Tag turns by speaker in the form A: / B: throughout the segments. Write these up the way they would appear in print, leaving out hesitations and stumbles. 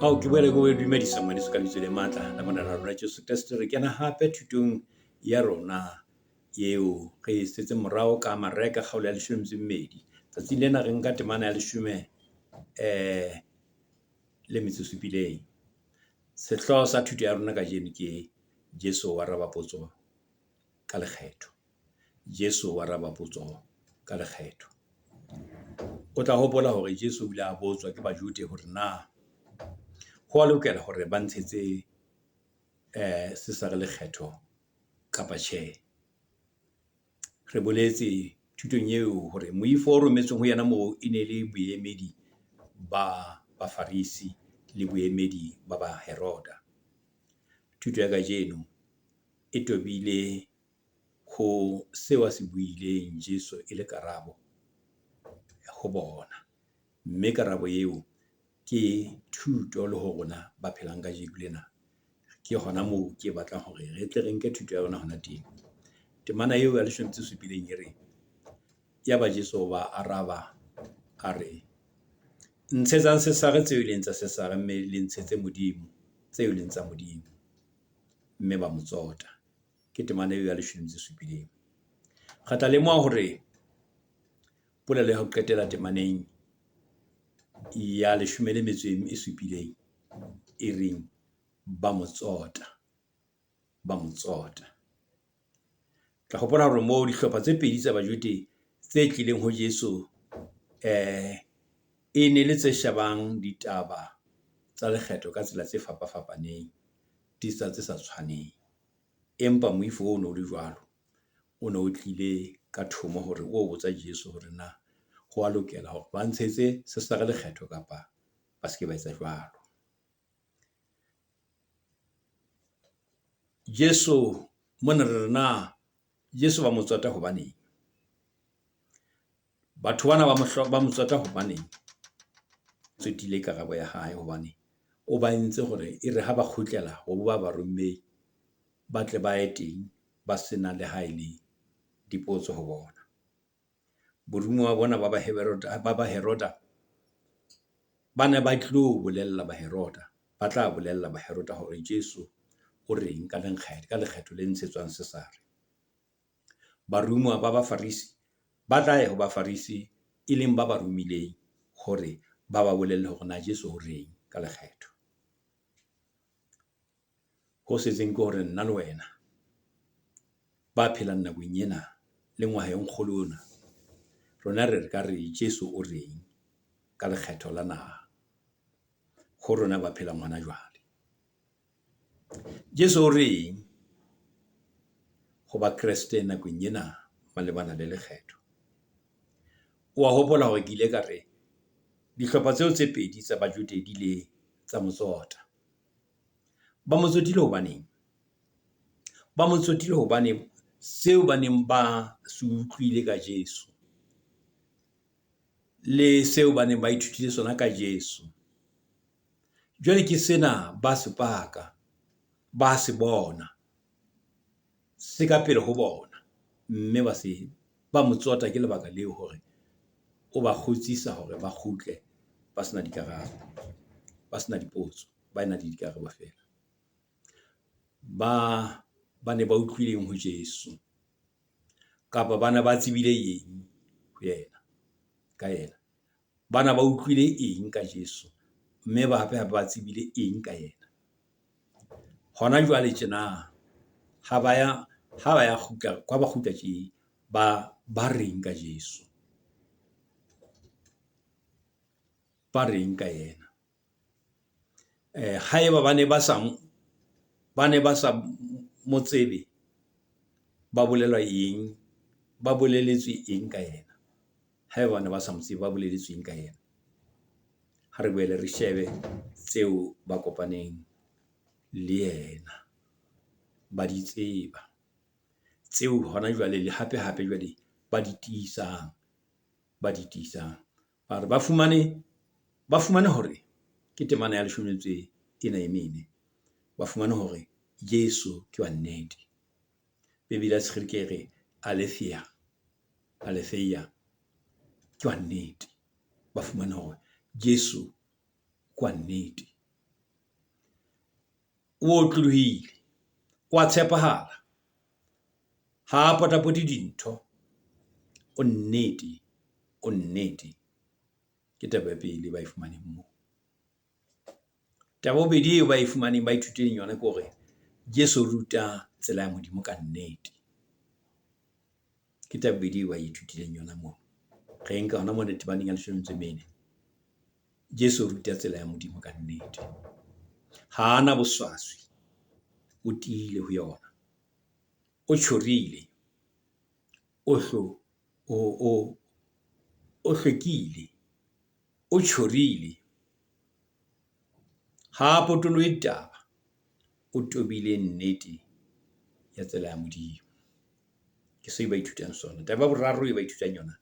A: Ao ke boele ke o dumedisa ngwaneso ka lebitso le matla la Morena wa rona Jesu Kreste. Re kena hape thutong ya rona eo re e setseng morao ka Mareka kgaolo ya leshome le metso e mmedi. Tsatsing lena re nka temana ya leshome le metso e supileng. Sehlooho sa thuto ya rona kajeno ke Jesu o araba potso ka lekgetho. Jesu o araba potso ka lekgetho. O tla hopola hore Jesu o ile a botswa ke Bajude hore na ho wa lokela hore ba ntshetse Cesare lekgetho kapa tjhe? Re boletse thutong eo hore moifo o rometsweng ho yena moo e ne le boemedi ba Bafarisi le boemedi ba Baheroda. Thuto ya kajeno e tobile ho seo a se buileng Jesu e le karabo ho bona. Mme karabo eo ke thuto le ho rona ba phelang kajeko lena. Ke hona moo ke batlang hore re tle re nke thuto ya rona hona teng. Temana eo ya leshome tse supileng e re, yaba Jesu o ba araba a re, ntshetsang Cesare tseo e leng tsa Cesare, mme le ntshetse Modimo tseo e leng tsa Modimo. Mme ba mo tsota. Ke temana eo ya leshome tse supileng. Re tla lemoha hore polelo ya ho qetela temaneng ya leshome le metso e supileng e reng ba mo tsota, ba mo tsota. Tla hopola hore moo dihlopha tse pedi tsa Bajude tse tlileng ho Jesu e ne le tse shebang ditaba tsa lekgetho ka tsela tse fapafapaneng, di tsa tse sa tshwaneng. Empa moifo ono o le jwalo, o no o tlile ka thomo hore o botsa Jesu hore na ho wa lokela hore ba ntshetse Cesare lekgetho kapa ba se ke ba etsa jwalo. Jesu mona re re na Jesu ba mo tsota hobaneng? Batho bana ba mo ba mo tsota hobaneng? Tsotile karabo ya hae hobane o ba entse hore e re ha ba kgutlela ho ba ba rommeng, ba tle ba ye teng ba sena le ha e le dipotso ho bona. Boromuwa bona ba ba Baheroda ba ne ba tlo bolella Baheroda, ba tla bolella Baheroda hore Jesu o reng ka ka lekgetho le ntshetswang Cesare. Baromuwa ba Bafarisi ba tla ya ho Bafarisi, e leng ba ba romileng hore ba ba bolelle hore na Jesu o reng ka lekgetho. Ho setseng ke hore nna le wena ba phelang nakong ena le ngwaheng kgolo ona, rona re ka re Jesu o reng ka lekgetho la naha ho rona ba phelang hona jwale. Jesu o reng ho Bakreste nakong ena malebana le lekgetho? O a hopola hore ke ile ka re dihlopha tseo tse pedi tsa Bajude di ile tsa mo tsota. Ba mo tsotile hobaneng? Ba mo tsotile hobane seo ba neng ba se utlwile ka Jesu le seo ba neng ba ithutile sona ka Jesu. Jwale ke sena ba se paka, ba se bona, se ka pele ho bona, mme ba se ba mo tsota ke lebaka leo hore o ba kgutsisa hore ba kgutle ba sena dikarabo, ba sena dipotso, ba ena le dikarabo feela. Ba ba ne ba utlwileng ho Jesu kapa ba ne ba tsebile eng ho yena, ka yena? Ba na ba utlwile eng ka Jesu, mme ba hape hape ba tsebile eng ka yena? Hona jwale tjena ha ba ya ha ba ya kgutla kwa ba kgutla tje, ba ba reng ka Jesu? Ba reng ka yena? Haeba ba ne ba sa ba ne ba sa mo tsebe, ba bolelwa eng? Ba boleletswe eng ka yena? Haeba ba ne ba sa mo tsebe, ba boleletswe eng ka yena? Ha re boele re shebe tseo ba kopaneng le yena, ba di tseba. Tseo hona jwale le hape hape jwale ba di tiisang, ba di tiisang. Ba re ba fumane, ba fumane hore ke temana ya leshome le metso ena e mene. Ba fumane hore Jesu ke wa nnete. Bebele ya Segerike e re aletheia, aletheia ke wa nnete. Ba fumane hore Jesu ke wa nnete. O otlolohile, o a tshepahala, ha a potapote dintho, o nnete, o nnete. Ke taba ya pele ba e fumaneng moo. Taba ya bobedi eo ba e fumaneng, ba ithutileng yona ke hore Jesu o ruta tsela ya Modimo ka nnete. Ke taba ya bobedi eo ba ithutileng yona moo. Re e nka hona mona temaneng ya leshome le metso e mene. Jesu o ruta tsela ya Modimo ka nnete. Ha ana boswaswi, o tiile ho yona, o tjhorile, o o hlwekile, o tjhorile. Ha a potolohe ditaba, o tobile nnete ya tsela ya Modimo. Ke seo ba ithutang sona. Taba ya boraro e ba ithutang yona,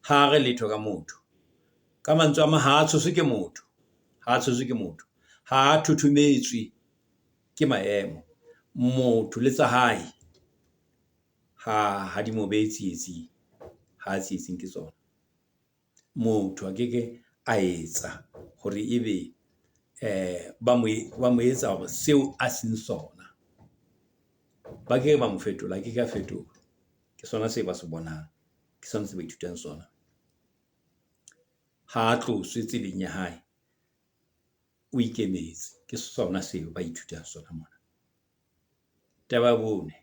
A: ha re letho ka motho. Ka mantswe a mang, ha a tshoswe ke motho, ha a tshoswe ke motho. Ha a thothometswe ke maemo. Motho le tsa hae ha di mo behe tsietsing, ha a tsietsing ke tsona. Motho a keke a etsa hore ebe ba mo etsa hore seo a seng sona. Ba keke ba mo fetola, a keke a fetoha. Ke sona seo ba se bonang, ke sona se ba ithutang sona. Ha a tloswe tseleng ya hae, o ikemetse. Ke sona seo ba ithutang sona mona. Taba ya bone,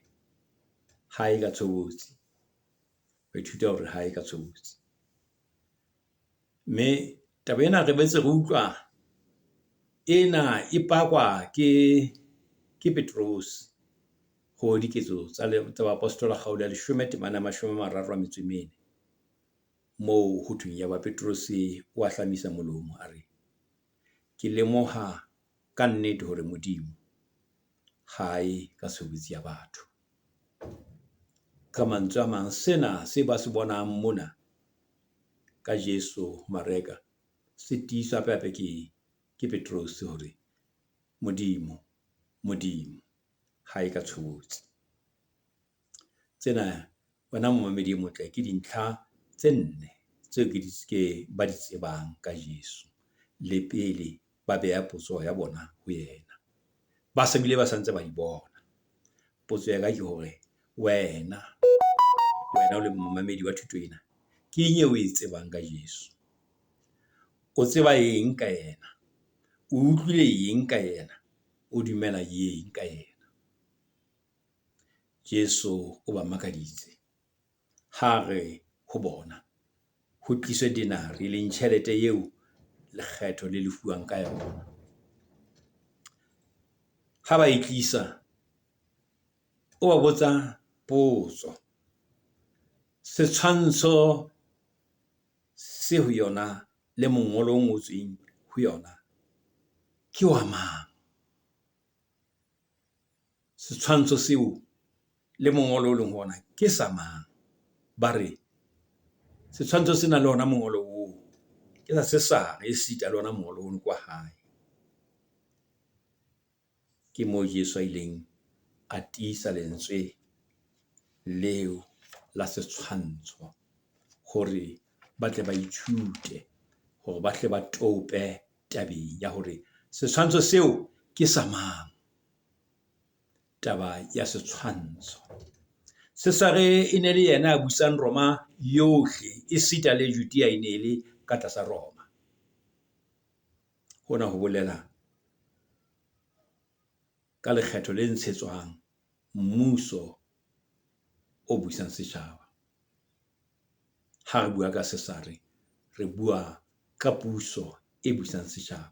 A: ha ye ka tshobotsi. Ba ithuta hore ha ye ka tshobotsi. Mme taba ena re boetse re utlwa ena e pakwa ke Petrose ho Diketso tsa Baapostola kgaolo ya leshome temana ya mashome a mararo a metso e mene. Moo ho thweng yaba Petrose o ahlamisa molomo a re, ke lemoha ka nnete hore Modimo ha ye ka tshobotsi ya batho. Ka mantswe a mang, sena se ba se bonang mona ka Jesu Mareka, se tiiswa hape hape ke Petrose hore Modimo, Modimo ha ye ka tshobotsi. Tsena wena momamedi e motle, ke dintlha tse nne tseo ke di ke ba di tsebang ka Jesu le pele ba beha potso ya bona ho yena. Ba se bile ba sa ntse ba di bona. Potso ya ka ke hore wena, wena o le momamedi wa thuto ena, ke eng eo oe tsebang ka Jesu? O tseba eng ka yena? O utlwile eng ka yena? O dumela eng ka yena? Jesu o ba makaditse ha re ho bona, ho tliswe denari e leng tjhelete eo lekgetho le lefuwang ka yona. Ha ba e tlisa, o ba botsa potso. Setshwantsho se ho yona le mongolo o ngotsweng ho yona ke wa mang? Setshwantsho seo le mongolo o leng ho ona ke sa mang? Ba re, setshwantsho sena le ona mongolo oo ke sa Sesare, esita le ona mongolo ono ke wa hae. Ke moo Jesu a ileng a tiisa lentswe leo la setshwantsho hore ba tle ba ithute hore ba hle ba tope tabeng ya hore setshwantsho seo ke sa mang. Taba ya setshwantsho. Sesare e ne le yena ya busang Roma yohle, esita le Judea e ne e le ka tlasa Roma. Hona ho bolela ka lekgetho le ntshetswang mmuso o busang setjhaba. Ha re bua ka Sesare, re bua ka puso e busang setjhaba.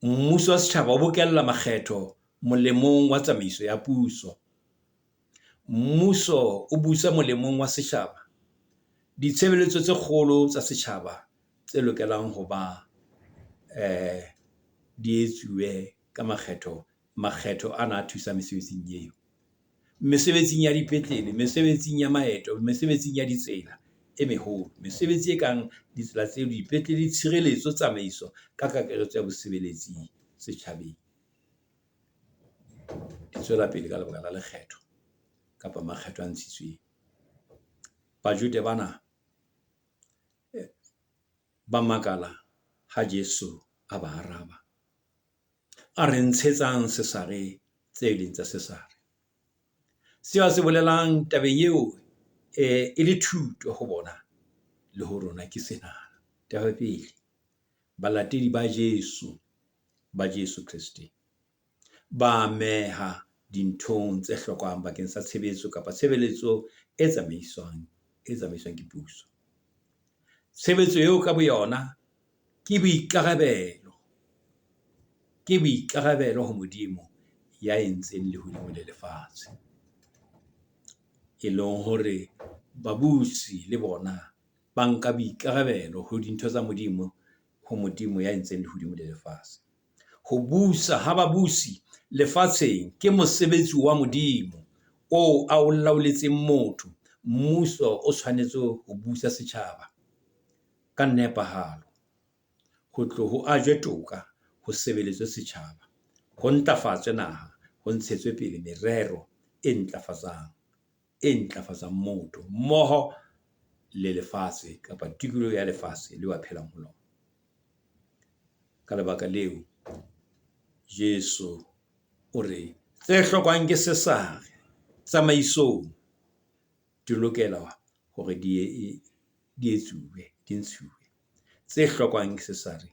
A: Mmuso wa setjhaba o bokella makgetho molemong wa tsamaiso ya puso. Mmuso o busa molemong wa setjhaba ditshebeletso tse kgolo tsa setjhaba tse lokelang ho ba di etsuwe ka makgetho. Makgetho ana a thusa mesebetsing eo. Mesebetsing ya dipetlele, mesebetsing ya maeto, mesebetsing ya ditsela e meholo. Mesebetsi e kang ditsela tseo, dipetlele, tshireletso, tsamaiso ka kakaretso ya bosebeletsi setjhabeng. Di tswela pele ka lebaka la lekgetho kapa makgetho a ntshitsweng. Bajude bana ba makala ha Jesu a ba araba. A re ntshetsang Sesare tse leng tsa Sesare. Seo a se bolelang tabeng eo e le thuto ho bona le ho rona ke sena. Taba ya pele, balatedi ba Jesu, ba Jesu Kreste ba ameha dinthong tse hlokwang bakeng sa tshebetso kapa tshebeletso e tsamaiswang, e tsamaiswang ke puso. Tshebetso eo ka boyona ke boikarabelo, ke boikarabelo ho Modimo ya entseng lehodimo le lefatshe. E leng hore babusi le bona ba nka boikarabelo ho dintho tsa Modimo, ho Modimo ya entseng lehodimo le lefatshe. Ho busa ha babusi lefatsheng ke mosebetsi wa Modimo oo a o laoletseng motho. Mmuso o tshwanetse ho busa setjhaba ka nepahalo, ho tlo ho ajwe toka, ho sebeletswe setjhaba, ho ntlafatswe naha, ho ntshetswe pele merero e ntlafatsang, e ntlafatsang motho mmoho le lefatshe kapa tikoloho ya lefatshe leo a phelang ho lona. Ka lebaka leo, Jesu o re tse hlokwang ke Sesare tsamaisong di lokela hore di di etsuwe, di ntshuwe. Tse hlokwang ke Sesare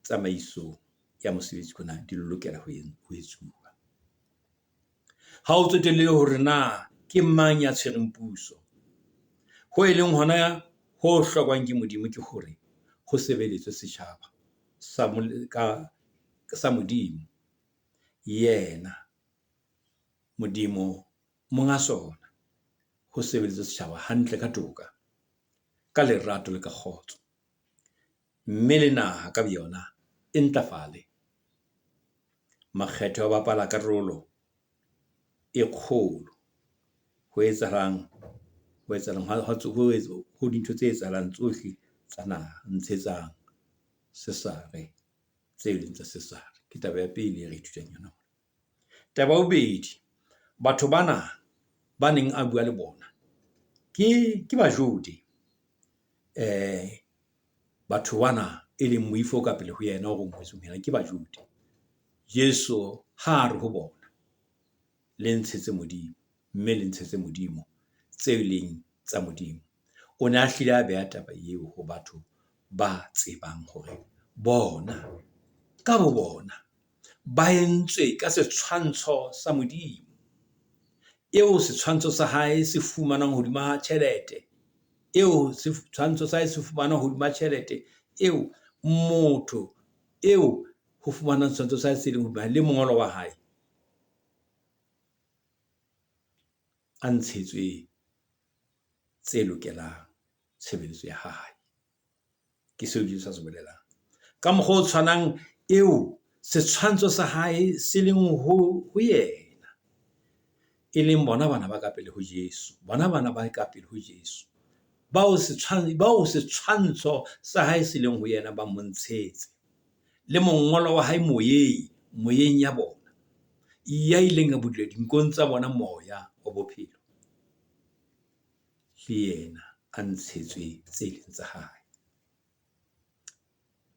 A: tsamaisong ya mosebetsi ona di lokela ho etsuwa. Ha ho tsotellehe hore na ke mang ya tshwereng puso. Ho e leng hona ho hlokwang ke Modimo ke hore ho sebeletswe setjhaba sa ka sa Modimo. Yena Modimo monga sona, ho sebeletswe setjhaba hantle ka toka, ka lerato le ka kgotso. Mme le naha ka boyona e ntlafale. Makgetho a bapala karolo e kgolo ho etsahalang, ho etsahalang ho dintho tse etsahalang tsohle tsa naha. Ntshetsang Sesare tse leng tsa Sesare. Ke taba ya pele e re ithutang yona. Taba ya bobedi, batho bana ba neng a bua le bona ke Bajode. Batho bana e leng moifo o ka pele ho yena o rongwetsweng ho yena ke Bajodi. Jesu ha a re ho bona, le ntshetse Modimo, mme le ntshetse Modimo tse leng tsa Modimo. O ne a hlile a beha taba eo ho batho ba tsebang hore bona ka bo bona ba entswe ka setshwantsho sa Modimo. Eo setshwantsho sa hae se fumanwang hodima tjhelete, eo setshwantsho sa hae se fumanwang hodima tjhelete eo motho eo ho fumanang setshwantsho sa hae se leng hodima le mongolo wa hae, a ntshetswe tse lokelang tshebeletso ya hae. Ke seo Jesu a se bolelang. Ka mokgwa o tshwanang eo setshwantsho sa hae se leng ho yena, e leng bona bana ba ka pele ho Jesu, bona bana ba ka pele ho Jesu, bao bao setshwantsho sa hae se leng ho yena, ba mo ntshetse le mongolo wa hae moyeng, moyeng ya bona, ya ileng a budula dinkong tsa bona moya wa bophelo, le yena a ntshetswe tse leng tsa hae,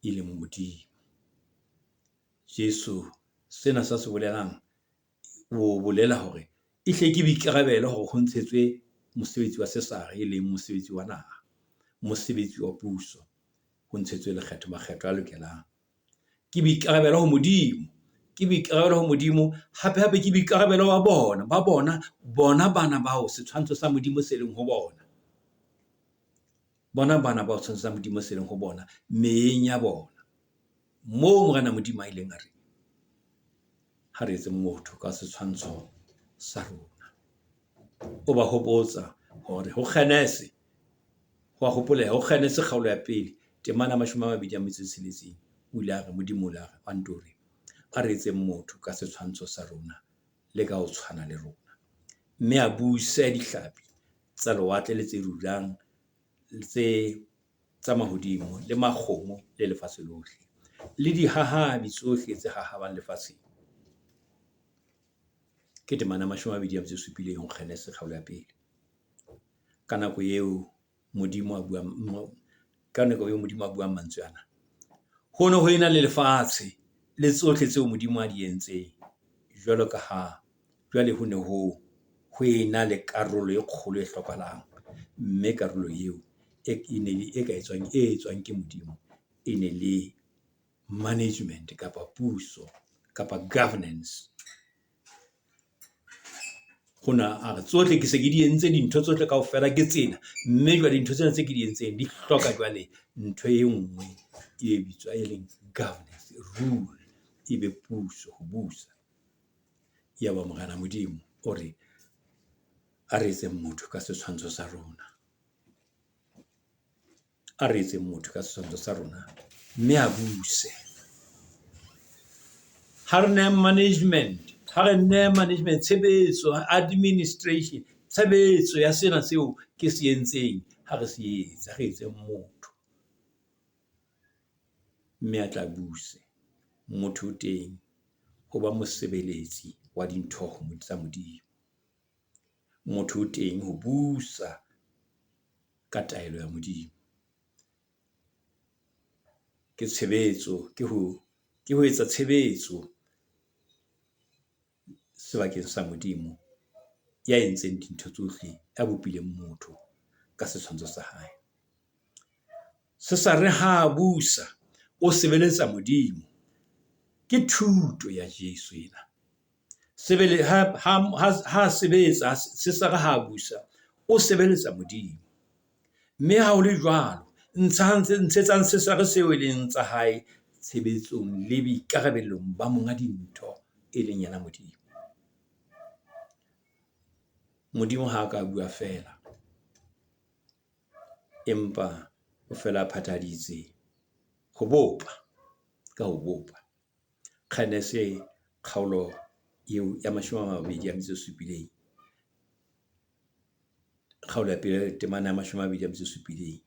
A: e leng Modimo. Jesu sena sa se bolelang, o bolela hore e hle ke boikarabelo hore ho ntshetswe mosebetsi wa Sesare, e leng mosebetsi wa naha, mosebetsi wa puso, ho ntshetswe lekgetho, makgetho a lokelang. Ke boikarabelo ho Modimo, ke boikarabelo ho Modimo, hape hape ke boikarabelo ba bona, ba bona, bona bana bao setshwantsho sa Modimo se leng ho bona. Bona bana bao setshwantsho sa Modimo se leng ho bona, meyeng ya bona. Moo Morena Modimo a ileng a re, ha re etse motho ka setshwantsho sa rona. O ba hopotsa hore ho Genese, ho a hopoleha, ho Genese kgaolo ya pele, temana 26, o ile a re, Modimo o ile a re, a nto re, a re etseng motho ka setshwantsho sa rona le ka ho tshwana le rona. Mme a buse dihlapi tsa lewatle le tse dulang tse tsa mahodimo le makgomo le lefatshe lohle le dihahabi tsohle tse hahabang lefatsheng. Ke temana ya 27 ho Genese kgaolo ya pele. Ka nako eo Modimo a buang, ka nako eo Modimo a buang mantswe ana, ho ne ho ena le lefatshe Le tsohle tseo Modimo a di entseng jwalo ka ha jwale ho ne ho ho ena le karolo e kgolo e hlokahalang. Mme karolo eo e ne e ka etswang e etswang ke Modimo e ne le management kapa puso kapa governance. Hona a re tsohle ke se ke di entse dintho tsohle kaofela ke tsena. Mme jwale dintho tsena tse ke di entseng di hloka jwale ntho e nngwe e bitswang e leng governance, rule. E be puso, ho busa. Yaba Morena Modimo o re, a re etseng motho ka setshwantsho sa rona. A re etseng motho ka setshwantsho sa rona mme a buse. Ha re nehe management, ha re nehe management tshebetso, administration, tshebetso ya sena seo ke se entseng. Ha re se etsa, re etseng motho mme a tla buse. Motho o teng ho ba mosebeletsi wa dintho tsa Modimo. Motho o teng ho busa ka taelo ya Modimo. Ke tshebetso, ke ho ke ho etsa tshebetso sebakeng sa Modimo ya entseng dintho tsohle, ya bopileng motho ka setshwantsho sa hae. Sesare ha a busa, o sebeletsa Modimo. Ke thuto ya Jesu ena. Ha sebetsa Sesare ha a busa, o sebeletsa Modimo. Mme ha ho le jwalo, ntshang ntshetsang Sesare seo e leng tsa hae tshebetsong le boikarabelong ba monga dintho, e leng yena Modimo. Modimo ha a ka bua feela, empa o fela a phethahaditse ho bopa, ka ho bopa. Kgenese kgaolo eo ya 27, kgaolo ya pele temana ya 27.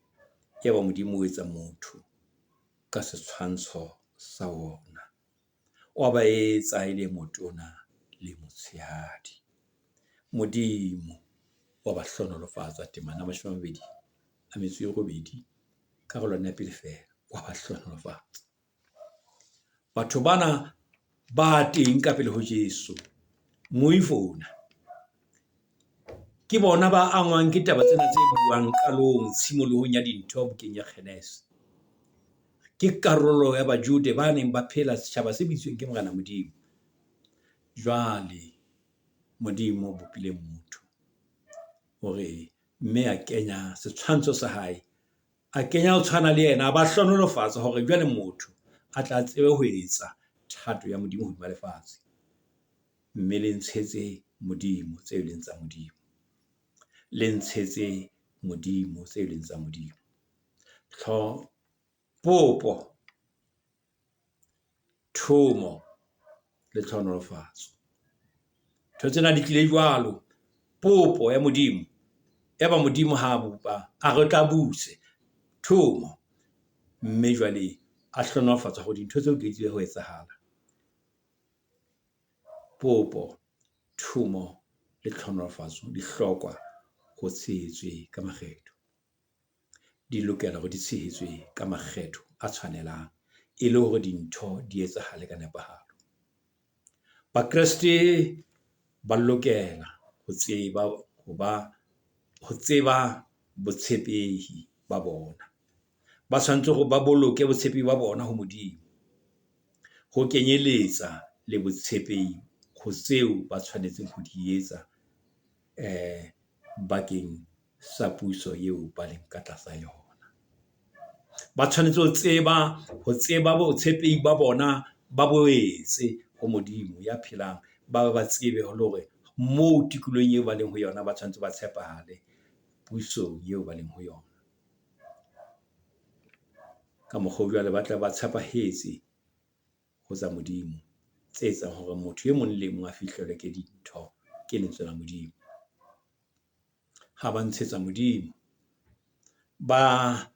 A: Yaba Modimo o etsa motho ka setshwantsho sa wona. Wa ba etsa e le motona le motshehadi. Modimo wa ba hlohonolofatsa temana ya 28, karolwana ya pele feela, wa ba hlohonolofatsa. Batho bana ba teng ka pele ho Jesu. Moifo ona ke bona ba angwang ke taba tsena tse buang qalong tshimolohong ya dintho bukeng ya Genese. Ke karolo ya Bajude ba neng ba phela setjhaba se bitsweng ke Morena Modimo. Jwale Modimo o bopile motho hore mme a kenya setshwantsho sa hae, a kenya ho tshwana le yena, a ba hlohonolofatsa hore jwale motho a tla tsebe ho etsa thato ya Modimo hodima lefatshe. Mme le ntshetse Modimo tse leng tsa Modimo. Le ntshetse Modimo tse leng tsa Modimo. Popo, thomo le tlhohonolofatso. Ntho tsena di tlile jwalo. Popo ya Modimo, yaba Modimo ha a bopa, a re tla buse. Thomo, mme jwale a hlohonolofatsa hore dintho tseo di tsebe ho etsahala. Popo, thomo le tlhohonolofatso di hlokwa ho tshehetswe ka makgetho. Di lokela hore di tshehetswe ka makgetho a tshwanelang e le hore dintho di etsahale ka nepahalo. Bakreste ba lokela ho tseba ho ba ho tseba botshepehi ba bona. Ba tshwanetse hore ba boloke botshepehi ba bona ho Modimo. Ho kenyeletsa le botshepehi ho tseo ba tshwanetseng ho di etsa bakeng sa puso eo ba leng ka tlasa yona. Ba tshwanetse ho tseba botshepehi ba bona, ba bo etse ho Modimo ya phelang. Ba be ba tsebe le hore moo tikolohong eo ba leng ho yona, ba tshwanetse ba tshepahale pusong eo ba leng ho yona. Ka mokgwa o jwalo, ba tla ba tshepahetse ho tsa Modimo tse etsang hore motho e mong le mong a fihlelwe ke dintho, ke lentswe la Modimo. Ha ba ntshetsa Modimo, ba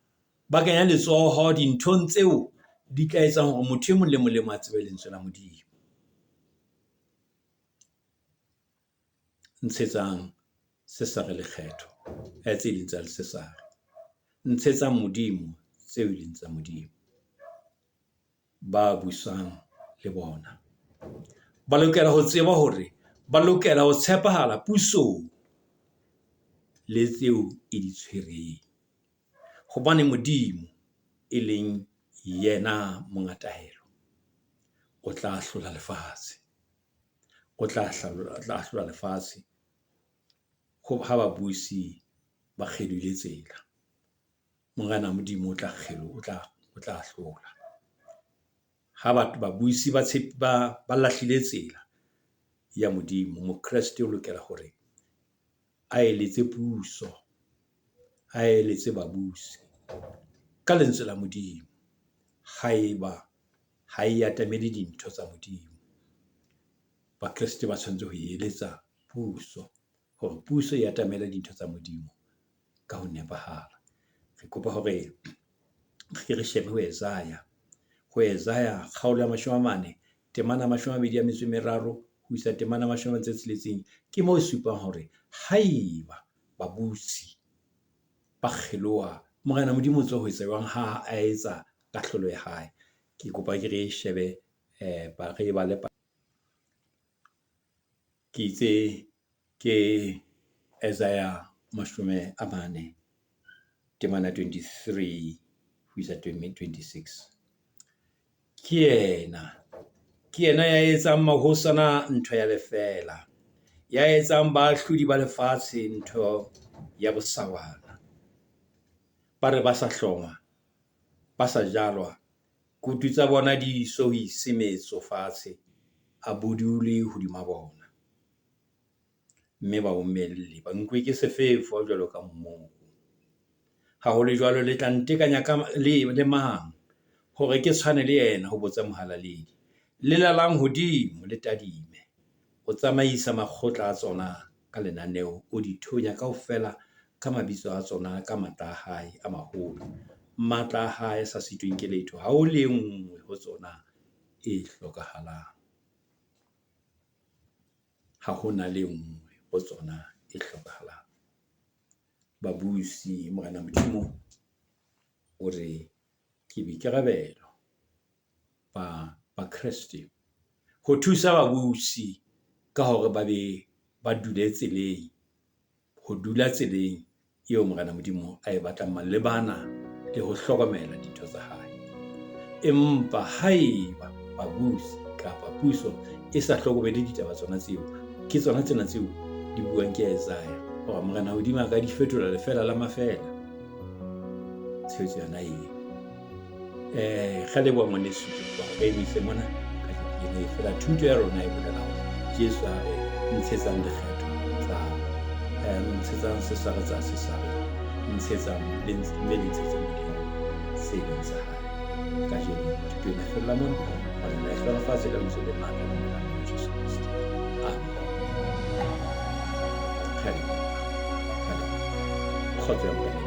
A: kenya letsoho dinthong tseo di tla etsang hore motho e mong le mong le mong a tsebe lentswe la Modimo. Ntshetsang Sesare lekgetho tse leng tsa Sesare. Ntshetsang Modimo tseo e leng tsa Modimo. Ba busang le. le bona. Ba lokela ho tseba hore ba lokela ho tshepahala pusong le tseo e di tshwereng. Hobane Modimo e leng yena monga taelo, o tla ahlola lefatshe. O tla ahlola lefatshe ha babusi ba kgelohile tsela. Morena Modimo o tla o tla o tla ahlola. Ha batho babusi ba ba lahlile tsela ya Modimo, Mokreste o lokela hore a eletse puso, a eletse babusi ka lentswe la Modimo. Haeba ha e atamele dintho tsa Modimo. Bakreste ba tshwanetse ho eletsa puso hore puso e atamele dintho tsa Modimo ka ho nepahala. Re kopa hore re ke re shebe ho Esaia, ho Esaia kgaolo ya 40, temana ya 23 ho isa temana ya 36. Ke moo e supang hore haeba babusi ba kgeloha, Morena Modimo o tswa ho etsa jwang ha a etsa kahlolo ya hae. Ke kopa ke re shebe re e bale ke itse ke Isaiah 40, temana 23 ho isa 26. Ke yena, ke yena ya etsang mahosana ntho ya lefeela, ya etsang baahlodi ba lefatshe ntho ya bosawana. Ba re ba sa hlongwa, ba sa jalwa, kutu tsa bona di so ise metso fatshe, a budule hodima bona, mme ba omelle, ba nkuwe ke sefefo jwalo ka mobu. Ha ho le jwalo, le tla ntekanya ka le mang hore ke tshwane le yena, ho botsa Mohalaledi. Lelalang hodimo, le tadime. O tsamaisa makgotla a tsona ka lenaneo, o di thonya kaofela ka mabitso a tsona ka matla a hae a maholo. Matla a hae a sa sitweng ke letho, ha ho le e nngwe ho tsona e hlokahalang. Ha ho na le e nngwe ho tsona e hlokahalang. Babusi, Morena Modimo o re ke boikarabelo ba Bakreste ho thusa babusi ka hore ba be ba dule tseleng, ho dula tseleng eo Morena Modimo a e batlang malebana le ho hlokomela dintho tsa hae. Empa haeba babusi kapa puso e sa hlokomele ditaba tsona tseo, ke tsona tsena tseo di buang ke Isaiah hore Morena Modimo a ka di fetola lefeela la mafeela. Tshebetso yona eo. Re leboha ngwaneso, ke kopa re emise mona kajeno ena feela thuto ya rona e bolela hore Jesu a re ntshetsang lekgetho tsa ntshetsang Sesare tsa Sesare, ntshetsang mme le ntshetse Modimo se leng sa hae. Kajeno thuto ena e fella mona. Morena a e hlohonolofatse ka lebitso le matla la Morena Jesu Kreste. Amen. Re a leboha. Re a leboha. Kgotso ya Morena.